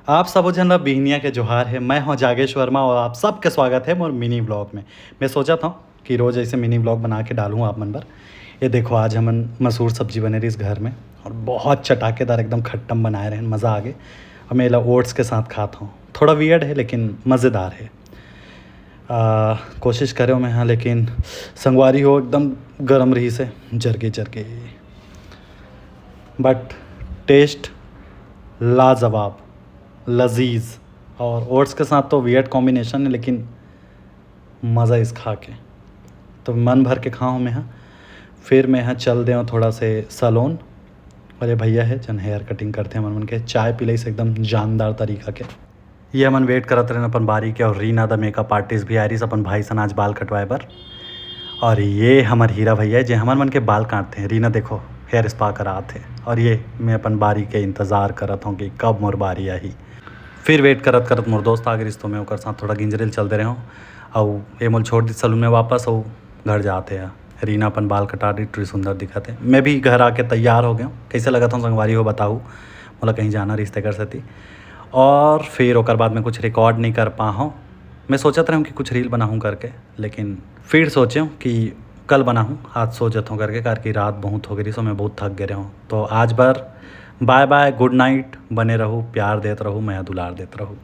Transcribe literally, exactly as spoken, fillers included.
आप सबो झन ला बिहनिया के जोहार हे। मैं हूं जागेश वर्मा और आप सबके स्वागत हे मोर मिनी व्लॉग में। मैं सोचत हूं कि रोज ऐसे मिनी व्लॉग बना के डालूं आप मन बर। ये देखो, आज हमन मसूर सब्जी बने रहिस घर में और बहुत चटाकेदार, एकदम खट्टम बनाए रहेन, मज़ा आ गे। अब मैं एला ओट्स के साथ खात हूं। थोड़ा वियर्ड है लेकिन मज़ेदार है। आ, कोशिश करे मैं हाँ, लेकिन संगवारी हो एकदम गरम रहिस हे, जरगे जरगे। बट टेस्ट लाजवाब, लजीज। और ओट्स के साथ तो वियर्ड कॉम्बिनेशन है, लेकिन मज़ा इस खा के तो मन भर के खाऊँ मैं हाँ। फिर मैं हाँ चल देव थोड़ा से सैलून। और ये भैया है जन हेयर कटिंग करते हैं, हमन मन के चाय पिलाइस एकदम जानदार तरीका के। ये हमन वेट करत रहेन अपन बारी के, और रीना द मेकअप आर्टिस्ट भी आ रहिस अपन भाई सन आज बाल कटवाए बर। और ये हमर हीरा भैया हे जे हमन मन के बाल काटते हैं। रीना देखो, हेयर स्पा करात हे, और ये मैं अपन बारी के इंतज़ार करत हूँ कि कब मोर बारी आही। फिर वेट करत करत मोर दोस्त आ गिस, तो मैं ओकर साथ थोड़ा गिंजरे ल चल दे रहे हूँ। अउ ये मोल छोड़ दिस सैलून में वापस, अउ घर जाते हैं। रीना अपन बाल कटा रही, टुरी सुंदर दिखत हे। मैं भी घर आके तैयार हो गया हूँ। कैसे लगत हूँ संगवारी हो, बताऊ। मोला कहीं जाना रहिस तेकर सेती, और फिर ओकर बाद में कुछ रिकॉर्ड नहीं कर पा हूँ। मैं सोचत रहे हूँ कि कुछ रील बनाहूँ करके, लेकिन फिर सोचे हूँ कि कल बनाहूँ, आज सो जत हूँ करके, काबर कि रात बहुत हो गई रहिस, सो मैं बहुत थक गए रहे हूँ। तो आज बर बाय बाय, गुड नाइट, बने रहू, प्यार देत रहू, मया दुलार देत रहू।